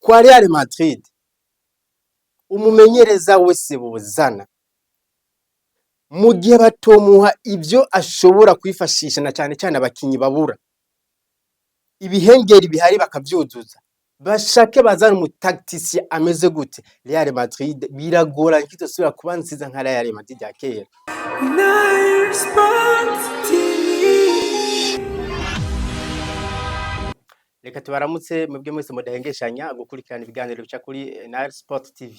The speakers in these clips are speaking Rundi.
Kwa Real Madrid, umumenyereza wese bozana, mu gihe batomuha ivyo ashobora kwifashisha, na cane cane abakinyi babura, ibihengeri bihari bakavyuzuza, bashake bazane umu tacticien ameze gute, Real Madrid biragoranye ko izosubira kuba nziza nka Real Madrid ya kera. Nile Sport TV. Reka tubaramutse mwebwe mwese mudahengeshanya gukurikirana ibiganiro bica kuri Nile Sport TV.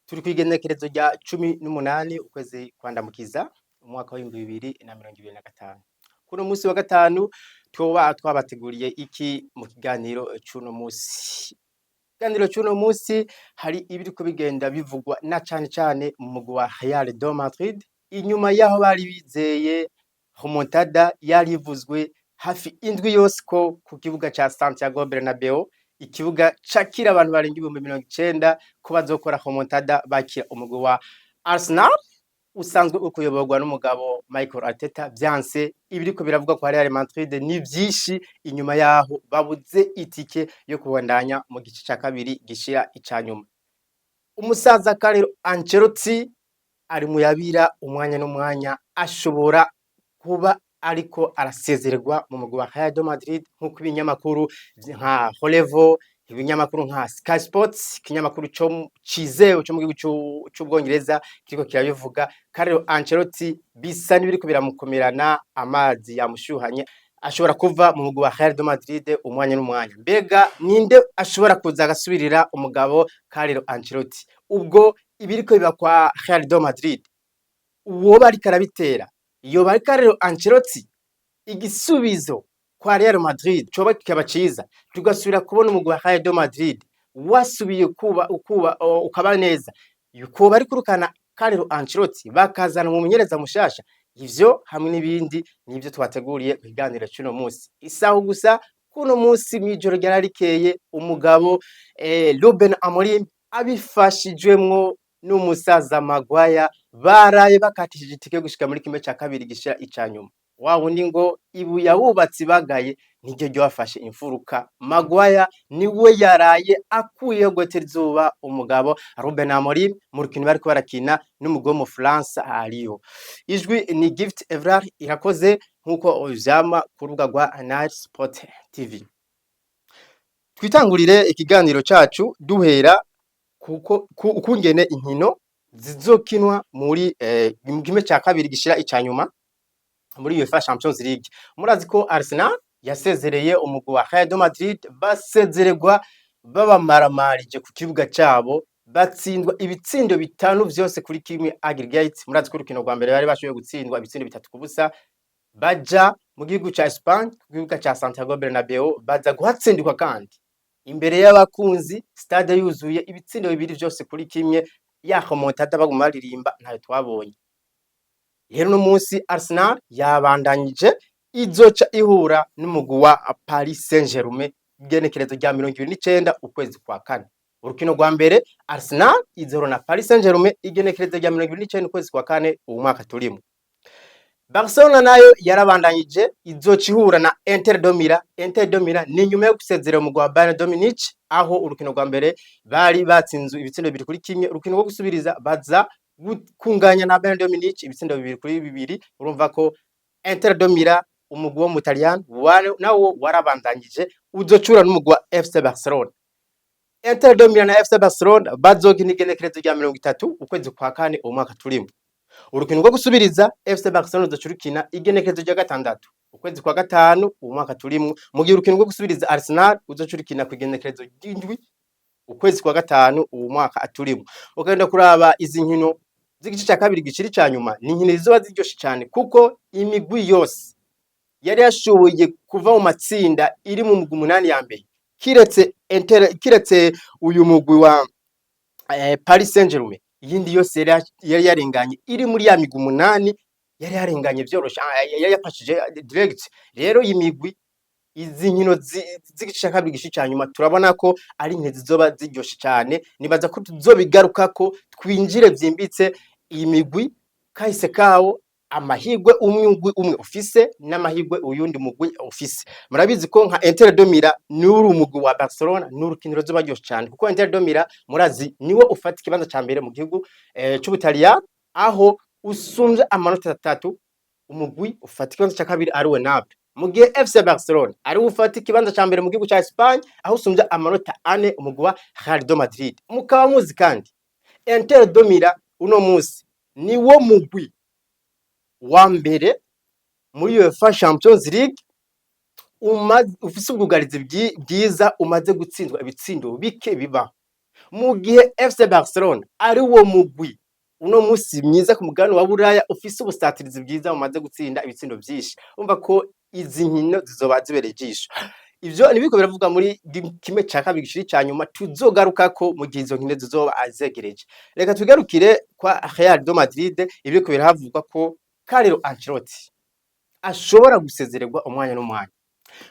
Turi kw'igenekerezo rya 18 ukwezi kwa Ndamukiza, umwaka wa 2025. Kuno musi wa gatanu twoba twabateguriye iki mu kiganiro c'uno musi? Ikiganiro c'uno musi, hari ibiriko bigenda bivugwa na cane cane mu mugwi wa Real de Madrid, inyuma yaho bari bizeye remontada yari ivuzwe hafi indwi yose ko ku kibuga ca Santiago Bernabeu, ikibuga cakira abantu barenga 90,000, ko bazokora remontada bakira umugwi wa Arsenal usanzwe uri kuyoborwa n'umugabo Michael Arteta. Vyanse. Ibiriko biravugwa kwa Real Madrid ni vyinshi inyuma yaho babuze itike yo kubandanya mu gice ca kabiri gishira ica nyuma. Umusaza Carlo Ancelotti ari mu yabira, umwanya n'umwanya ashobora kuba ariko arasezererwa mu mugwi wa Real de Madrid, nk'uko ibinyamakuru nka Relevo, ibinyamakuru nka Sky Sports, ikinyamakuru co cizewe co mu gihugu c'Ubwongereza kiriko kirabivuga. Carlo Ancelotti bisa n'ibiriko biramukomerana, amazi yamushuhanye, ashobora kuva mu mugwi wa Real de Madrid umwanya n'umwanya. Mbega ninde ashobora kuza agasubirira umugabo Carlo Ancelotti? Ubwo ibiriko biba kwa Real de Madrid, uwoba ariko arabitera yoba ari Carlo Ancelotti? Igisubizo kwa Real Madrid coba kikaba ciza, tugasubira kubona umugwi wa Real de Madrid wasubiye kuba ukaba neza, kuba ari kurukana Carlo Ancelotti bakazana umumenyereza mushasha. Ivyo hamwe n'ibindi nivyo twateguriye ku kiganiro c'uno musi. Isaho gusa kuno musi mw'ijoro ryararikeye, umugabo Ruben Amorim abifashijwemwo n'umusaza Maguire baraye bakatishije itike yo gushika muri kimwe ca kabiri gishira ica nyuma. Wa wundi ngo ibuye abubatsi bagaye niryo ryabafashe imfuruka. Maguire niwe yaraye akuyeho gwetera izuba umugabo Ruben Amorim mu rukino bariko barakina n'umugwi wo mu Faransa Lyon. Ijwi ni Gift Evrard Irakoze, nkuko vyama ku rubuga rwa Nile Sport TV. Twitangurire ikiganiro cacu duhera kuko ukungene inkino zizokinwa muri kimwe ca kabiri gishira ica nyuma muri UEFA Champions League. Murazi ko Arsenal yasezereye umugwi wa Real de Madrid, basezererwa babamaramarije ku kibuga cabo, batsindwa ibitsindo 5 vyose kuri 1 aggregate. Murazi ko urukino rwa mbere bari bashoboye gutsindwa ibitsindo 3-0, baja mu gihugu ca Espagne ku kibuga ca Santiago Bernabeu baza guhatsindwa kandi imbere y'abakunzi, stade yuzuye, ibitsindo 2 vyose kuri 1. Ya remontada baguma baririmba ntayo twabonye. Rero uno munsi Arsenal yabandanyije, izoca ihura n'umugwi wa Paris Saint-Germain igenekerezo rya 29 ukwezi kwa kane. Urukino rwa mbere, Arsenal izohura na Paris Saint-Germain igenekerezo rya 29 ukwezi kwa kane uwu mwaka turimo. Barcelona nayo yarabandanyije, izoca ihura na Inter de Milan. Inter de Milan ni nyuma yo gusezerera umugwi wa Bayern de Munich, aho urukino rwa mbere bari batsinzwe ibitsindo 2-1, urukino rwo gusubiriza baza kunganya na Bayern de Munich ibitsindo 2-2. Urumva ko Inter de Milan, umugwi wo mu Butaliyani, nawo warabandanyije, uzocura n'umugwi wa FC Barcelona. Inter de Milan na FC Barcelona bazokina igenekerezo rya 30 ukwezi kwa kane uwo mwaka turimo. Urukino rwo gusubiriza, FC Barcelona uzoca rukina igenekerezo rya 6 ukwezi kwa gatanu uwo mwaka turimwo, mu gihe urukino rwo gusubiriza Arsenal uzoca rukina ku igenekerezo ry'7 ukwezi kwa gatanu uwo mwaka turimo. Ukagenda kuraba izi nkino z'igice ca kabiri giciri ca nyuma, ni inkino zizoba ziryoshe cane, kuko imigwi yose yari yashoboye kuva mu matsinda iri mu mugwi 8 ya mbere, kiretse Inter, kiretse uyu mugwi wa Paris Saint-Germain. Iyindi yose yari yarenganye iri muri ya migwi 8, yari yarenganye vyoroshe, yari yafashije direct. Rero iyi migwi, izi nkino z'igice ca kabiri gice ca nyuma, turabona ko ari inkino zizoba ziryoshe cane. Nibaza ko tuzobigarukako, twinjire vyimbitse iyi migwi kahise kawo. Amahirwe umugwi umwe ufise n'amahirwe uyundi mugwi ufise. Murabizi ko nka Inter de Milan n'uri umugwi wa Barcelona ni urukino ruzoba ruryoshe cane, kuko Inter de Milan murazi niwo ufata ikibanza ca mbere mu gihugu c'Ubutaliyano, aho usumvye amanota 3 umugwi ufata ikibanza ca kabiri, ariwe Naples, mu gihe FC Barcelona ariwe ufata ikibanza ca mbere mu gihugu ca Espagne, aho usumvye amanota 4 umugwi wa Real de Madrid. Mukaba muzi kandi Inter de Milan uno musi niwo mugwi wa mbere muri UEFA Champions League ufise ubwugarizi bwiza, umaze gutsindwa ibitsindo bike bibaho, mu gihe FC Barcelona ari wo mugwi uno musi mwiza ku mugabane wa Buraya ufise ubusatirizi bwiza, umaze gutsinda ibitsindo vyinshi. Urumva ko izi nkino zizoba zibereye ijisho. Ivyo nibiko biravuga muri kimwe ca kabiri gishiri ca nyuma, tuzogarukako mu gihe izo nkino zizoba zegereje. Reka tugarukire kwa Real de Madrid. Ibiriko birahavugwa ko Carlo Ancelotti ashobora gusezererwa umwanya n'umwanya.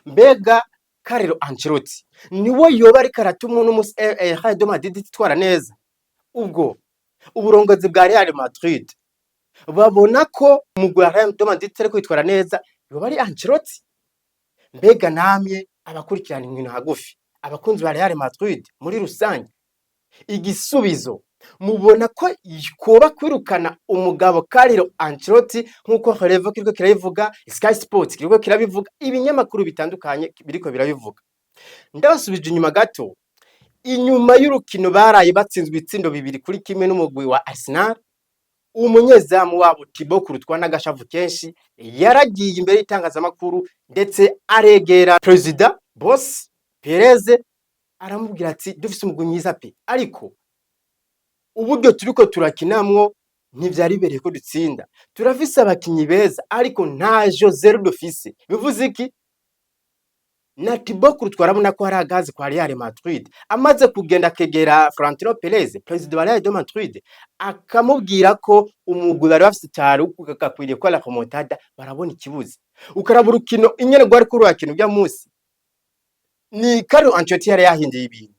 Mbega Carlo Ancelotti niwe yoba ariko aratuma uno musi Real de Madrid itwara neza? Ubwo uburongozi bwa Real Madrid babona ko umugwi wa Real de Madrid utari kwitwara neza yoba ari Ancelotti? Mbega namye abakurikirana inkino hagufi, abakunzi ba Real Madrid muri rusange, igisubizo mubona ko koba kwirukana umugabo Carlo Ancelotti, nk'uko Relevo kiriko kirabivuga, Sky Sports kiriko kirabivuga, ibinyamakuru bitandukanye biriko birabivuga? Ndabasubije inyuma gato, inyuma y'urukino baraye batsinzwe ibitsindo 2-1 n'umugwi wa Arsenal, umunyezamu wabo Thibaut Courtois n'agashavu kenshi yaragiye imbere y'itangazamakuru, ndetse aregera perezida boss Perez, aramubwira ati: "Dufise umugwi mwiza pe, ariko uburyo turiko turakinamwo ntivyari bibereye ko dutsinda. Turafise abakinyi beza, ariko nta Joselu dufise." Bivuze iki? Na Thibaut Courtois arabona ko hari agazi kwa Real Madrid. Amaze kugenda akegera Florentino Perez, perezida wa Real de Madrid, akamubwira ko umugwi bari bafise utari gakwiriye ko la remontada, barabona ikibuze. Ukaraba urukino ingene rwari kururakina urya musi, ni Carlo Ancelotti yari yahinduye ibintu.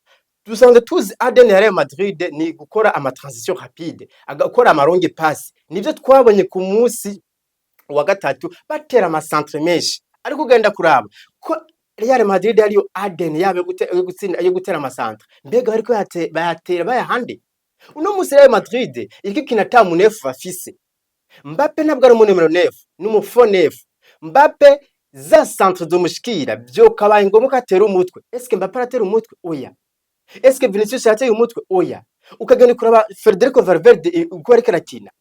Dusanzwe tuzi ADN ya Real Madrid ni gukora ama transition rapide, agakora ama longue passe. Nivyo twabonye ku munsi wa gatatu, batera ama centre menshi. Ariko ugenda kuraba ko Real Madrid ariyo ADN yabo yo gutsinda, yo gutera ama centre, mbega bariko bayatera bayahande? Uno munsi Real Madrid iriko ikina ata mu neuf bafise. Mbappe ntabwo ari umu numéro 9, ni umu faux neuf. Mbappe za centre zomushikira vyokabaye ngombwa ko atera umutwe. Eske Mbappe aratera umutwe? Oya. Eske Vinicius yateye umutwe? Oya. Ukagenda kuraba Federico Valverde uko ariko arakina,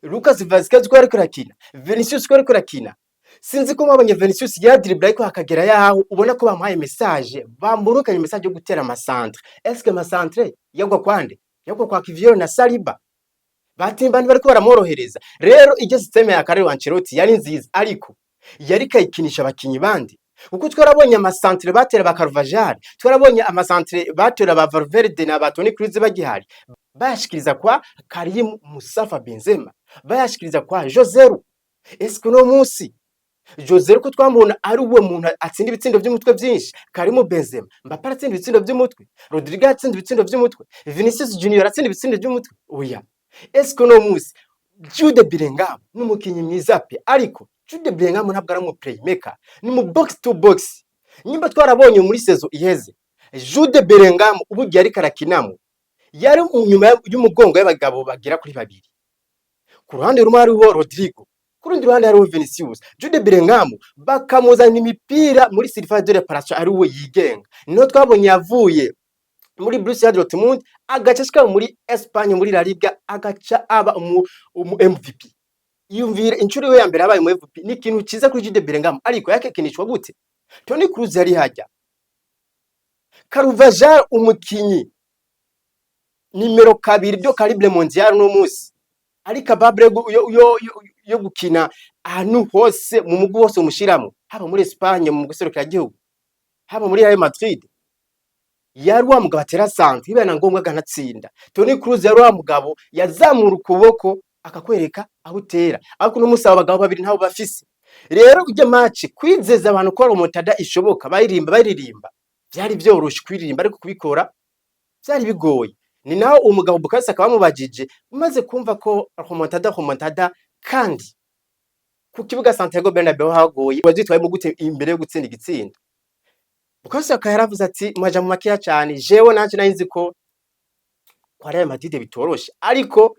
Lucas Vazquez uko ariko arakina, Vinicius uko ariko arakina. Sinzi ko mwabonye Vinicius yadiribla, ariko hakagera yaho ubona ko bamuhaye message, bamurukanye message yo gutera ama centre. Eske ama centre yagwa kwande? Yagwa kwa Kivior na Saliba. Batimba bariko baramworohereza. Rero iryo système ya Carlo Ancelotti yari nziza, ariko yari kayikinisha abakinyi bandi, kuko twarabonye ama centre batera ba Carvajal, twarabonye ama centre batera ba Valverde na ba Toni Kroos bagihari, bayashikiriza kwa Karim Mustafa Benzema, bayashikiriza kwa Joselu. Eske uno munsi Joselu ko twamubona ari uwo muntu atsinda ibitsindo vy'umutwe vyinshi, Karim Benzema, Mbappe aratsinda ibitsindo vy'umutwe, Rodrigo aratsinda ibitsindo vy'umutwe, Vinicius Junior aratsinda ibitsindo vy'umutwe? Oya. Eske uno munsi Jude Bellingham ni umukinyi mwiza pe, ariko Jude Bellingham ntabwo ari umu playmaker, ni mu box to box. Nyimba twarabonye muri saison iheze Jude Bellingham uburyo yariko arakinamo, yari inyuma y'umugongo y'abagabo bagera kuri babiri. Ku ruhande rumwe hariho Rodrigo, ku rundi ruhande hariho Vinicius. Jude Bellingham bakamuzana imipira muri surface de réparation ari we yigenga. Niho twabonye yavuye muri Borussia Dortmund, agaca ashika muri Espagne, muri La Liga, agaca aba umu MVP. Yumvira inshuro iwe ya mbere abaye umu MVP, ni ikintu ciza kuri Jude Bellingham, ariko yakekinishwa gute? Toni Kroos yari hajya, Carvajal, umukinyi nimero 2 de calibre mondial no musi, ari capable yo gukina ahantu hose mu mugwi wose umushiramo, haba muri Espagne mu guserukira igihugu, haba muri Real Madrid. Yari wa mugabo atera centre, bibaye na ngombwa akanatsinda. Toni Kroos yari wa mugabo yazamura ukuboko akakwereka aho utera, ariko uno musi abo bagabo babiri ntabo bafise. Rero iryo match, kwizeza abantu ko remontada ishoboka, baririmba baririmba, vyari vyoroshe kuririmba, ariko kubikora vyari bigoye. Ni naho umugabo Bukayo Saka bamubajije, umaze kumva ko remontada, remontada, kandi Ku kibuga Santiago Bernabeu hagoye, wavyitwayemo gute imbere yo gutsinda igitsindo? Bukayo Saka yaravuze ati mwaja mu makeya cane, jewe nanje nari nzi ko kwa Real Madrid bitoroshe, ariko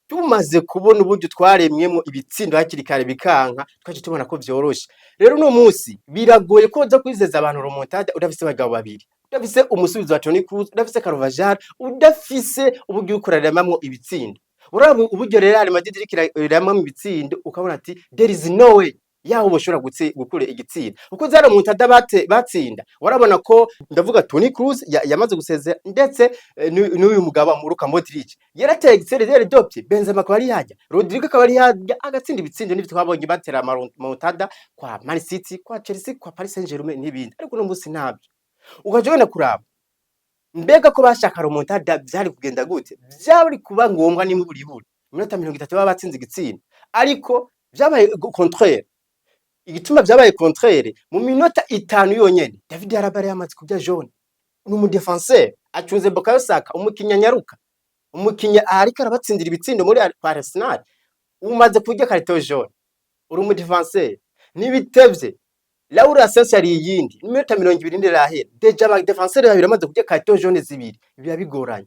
tumaze kubona uburyo twaremyemwo ibitsindo hakiri kare bikanka, twaje tubona ko vyoroshe. Rero uno munsi biragoye ko uza kwizeza abantu remontada udafise abagabo babiri, udafise umusubizo wa Toni Kroos, udafise Carvajal, udafise uburyo uriko uraremamwo ibitsindo. Uraba uburyo Real Madrid iriko iraremamwo ibitsindo, ukabona ati there is no way yaho boshobora gukura igitsindo, kuko za remontada batsinda warabona ko, ndavuga Toni Kroos yamaze gusezera, ndetse n'uyu mugabo Luka Modric yarateye igitsere dopye, Benzema akaba ari yajya, Rodrigo akaba ari yajya agatsinda ibitsindo. N'ivyo twabonye batera remontada kwa Man City, kwa Chelsea, kwa Paris Saint-Germain n'ibindi, ariko uno munsi ntabyo. Ukaja wenda kuraba mbega ko bashaka remontada vyari kugenda gute? Vyari kuba ngombwa n'imiburiburi iminota 30 baba batsinze igitsindo, ariko vyabaye contraire. Igituma vyabaye contraire, mu minota 5 yonyene David Alaba yari yamaze kurya jaune. Ni umu défenseur acunze Bukayo Saka, umukinnyi anyaruka, umukinnyi ariko arabatsindira ibitsindo muri kwa Arsenal. Umaze kurya carton jaune, uri umu défenseur, nibitevye Raul Asensio yari iyindi, iminota 20 ndirahera, déjà aba défenseur babiri bamaze kurya carton jaune zibiri, biba bigoranye.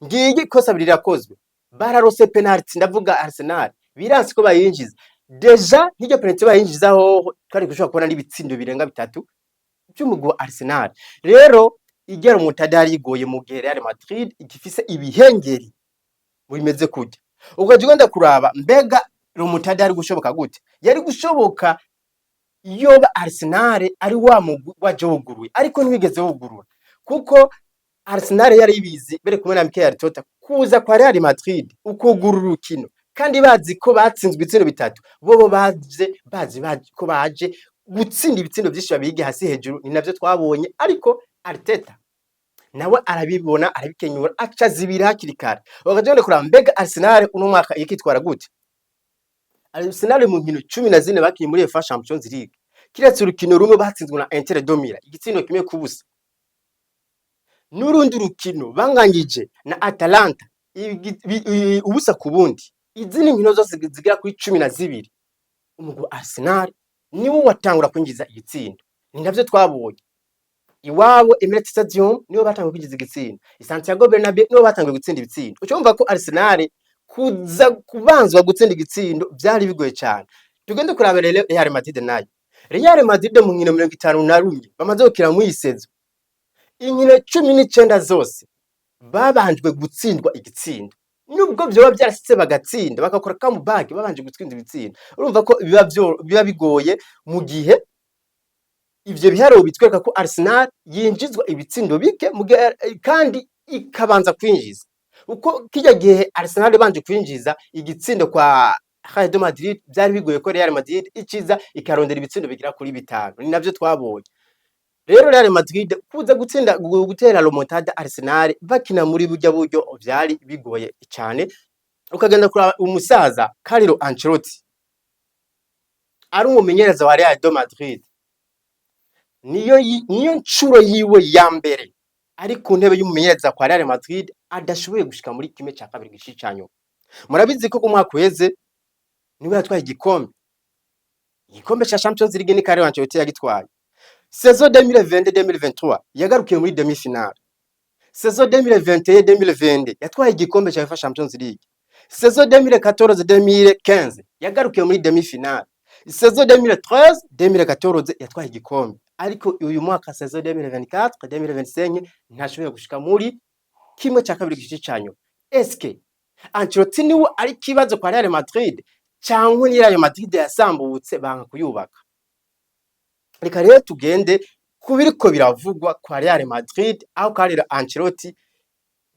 Ngiyi ikosa abiri rirakozwe, bararose penalty, ndavuga Arsenal, biransi ko bayinjiza. Déjà nk'iryo penalty bayinjiza hoho twari gushobora kubona n'ibitsindo birenga bitatu by'umugwi wa Arsenal. Rero igera remontada yari igoye mu gihe Real Madrid igifise ibihengeri bimeze kurya. Ukaja ugenda kuraba mbega remontada yari gushoboka gute? Yari gushoboka yoba Arsenal ari wa mugwi waje wuguruye, ariko ntiwigeze wugurura, kuko Arsenal yari ibizi bere kumwe na Mikel Arteta kuza kwa Real Madrid ukugurura urukino, kandi bazi ko batsinzwe ibitsindo bitatu. Bobo baje bazi ko baje gutsinda ibitsindo vyinshi, babige hasi hejuru. Ni navyo twabonye, ariko Arteta nawe arabibona, arabikenyura, aca zibira hakiri kare. Bakaja kuraba mbega Arsenal uno mwaka ikitwara gute? Arsenal mu nkino 14 bakinye muri UEFA Champions League, kiretse urukino rumwe batsinzwe na Inter de Milan igitsindo 1-0, n'urundi rukino banganyije na Atalanta 0-0, izindi nkino zose zigera kuri 12 umugwi wa Arsenal niwo watangura kwinjiza igitsindo. Ni navyo twabonye iwabo Emirates Stadium, nibo batanguye kwinjiza igitsindo, Santiago Bernabeu nibo batanguye gutsinda ibitsindo. Ucumva ko Arsenal kuza kubanzwa gutsinda igitsindo vyari bigoye cyane. Tugende kuraba rero Real Madrid nayo. Real Madrid mu nkino 51 bamaze gukina muri iyi saison, inkino 19 zose babanjwe gutsindwa igitsindo. Nubwo vyoba vyarashitse bagatsinda bagakora comeback, babanje gutsinda ibitsindo. Urumva ko biba bigoye mu gihe ivyo biharuro bitwereka ko Arsenal yinjizwa ibitsindo bike mu gihe kandi ikabanza kwinjiza. Uko kirya gihe Arsenal ibanje kwinjiza igitsindo kwa Real de Madrid, vyari bigoye ko Real Madrid ikiza ikarondera ibitsindo bigera kuri bitanu. Ni navyo twabonye. Rero Real Madrid kuza gutsinda, gutera remontada Arsenal bakina muri burya buryo, vyari bigoye cyane. Ukagenda kuraba umusaza Carlo Ancelotti ari umumenyereza wa Real de Madrid, niyo ncuro yiwe ya mbere ari ku ntebe y'umumenyereza kwa Real Madrid adashoboye gushika muri kimwe cya kabiri gishi ca nyuma. Murabizi ko ku mwaka uheze niwe yatwaye igikombe ca Champions League, ni Carlo Ancelotti yagitwaye. Saison 2022-2023 yagarukiye muri demi finale. Saison 2021-2022 yatwaye igikombe ca UEFA Champions League. Saison 2014-2015 yagarukiye muri demi finale. Saison 2013-2014 yatwaye igikombe, ariko uyu mwaka saison 2024-2025 ntashoboye gushika muri kimwe cya kabiri gice ca nyuma. Eske Ancelotti niwe ari kibazo kwa Real Madrid, cyangwa ni Real Madrid yasambutse banka kuyubaka? Reka rero tugende ku biriko biravugwa kwa Real Madrid, aho Carlo Ancelotti,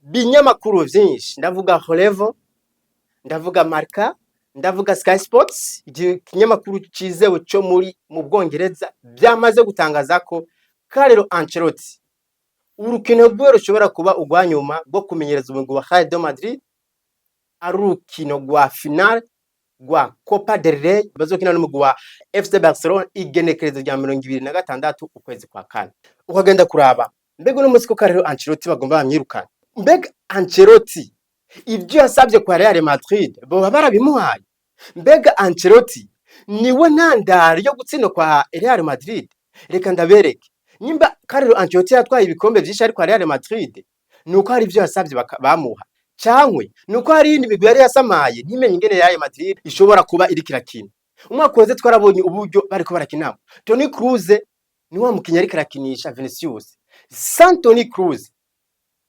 binyamakuru vyinshi, ndavuga Relevo, ndavuga Marca, ndavuga Sky Sports, ikinyamakuru cizewe co muri mu Bwongereza, byamaze gutangaza ko Carlo Ancelotti urukino rwiwe rushobora kuba urwa nyuma rwo kumenyereza umugwi wa Real de Madrid, ari urukino rwa finale rwa Copa del Rey bazokina n'umugwi wa FC Barcelona igenekerezo rya 26 ukwezi kwa kane. Ukagenda kuraba mbega uno munsi ko Carlo Ancelotti bagomba bamwirukana, mbega Ancelotti ibyo yasabye kwa Real Madrid boba barabimuhaye? Mbega Ancelotti Niwe ntandaro yo gutsindwa kwa Real Madrid. Reka ndabereke. Nyimba Carlo Ancelotti yatwaye ibikombe vyinshi ariko Real Madrid, nuko hari ivyo yasavye bamuha, cankwe nuko hari iyindi migwi yari yasamaye ntimenye ingene Real Madrid ishobora kuba iriko irakina. Umwaka uheze twarabonye uburyo bariko barakinamo. Toni Kroos ni wa mukinyi ariko arakinisha Vinicius. Sans Toni Kroos,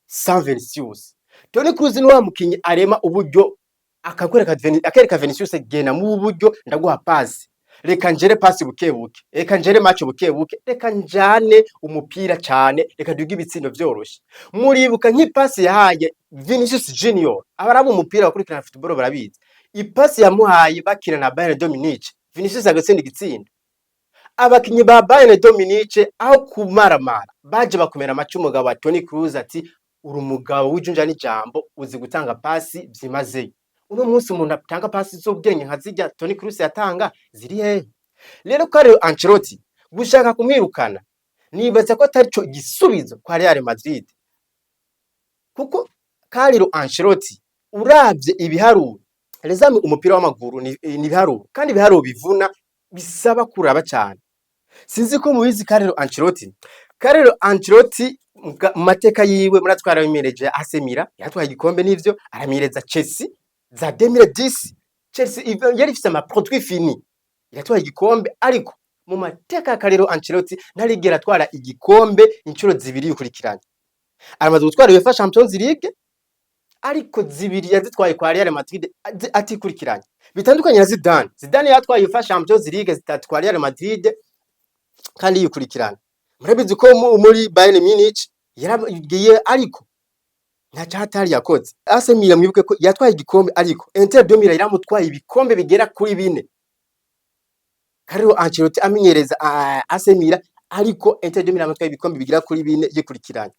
sans Vinicius. Toni Kroos ni wa mukinyi arema uburyo, akakwereka akereka Vinicius: "Genda mu buryo, ndaguha pasi, reka njere pasi buke buke, reka njere match buke buke, reka njane umupira cane, reka duge ibitsindo vyoroshe." Muribuka nk'ipasi yahaye Vinicius Junior? Abaraba umupira, bakurikirana football barabizi ipasi yamuhaye bakina na Bayern de Munich, Vinicius agatsinda igitsindo. Abakinyi ba Bayern de Munich aho kumaramara baje bakomera amaci umugabo wa Toni Kroos, ati: "Uri umugabo w'ijunja n'ijambo, uzi gutanga pasi vyimazeyo." Uno munsi umuntu atanga pasi z'ubwenge nka zirya Toni Kroos yatanga ziri hehe? Rero Carlo Ancelotti gushaka kumwirukana, nibaza ko atari co gisubizo kwa Real Madrid, kuko Carlo Ancelotti uravye ibiharuro, rezami umupira w'amaguru ni ibiharuro, kandi ibiharuro bivuna, bisaba kuraba cyane. Sinzi ko mubizi, Carlo Ancelotti, Carlo Ancelotti mu mateka yiwe muratwara yimereje AC Milan, yatwaye igikombe n'ivyo, aramireza Chelsea za 2010. Chelsea yari ifise ama produits finis, yatwaye igikombe, ariko mu mateka ya Carlo Ancelotti ntarigera atwara igikombe inshuro zibiri yikurikiranye. Aramaze gutwara UEFA Champions League, ariko zibiri yazitwaye kwa Real Madrid atikurikiranye, bitandukanye na Zidane. Zidane yatwaye UEFA Champions League zitatu kwa Real Madrid kandi yikurikirana. Murabizi ko muri Bayern Munich yaragiye, ariko nta cyatari yakoze. AC Milan, mwibuke ko yatwaye igikombe, ariko Inter de Milan yaramutwaye ibikombe bigera kuri bine. Carlo Ancelotti amenyereza AC Milan, ariko Inter de Milan yamutwaye ibikombe bigera kuri bine yikurikiranye.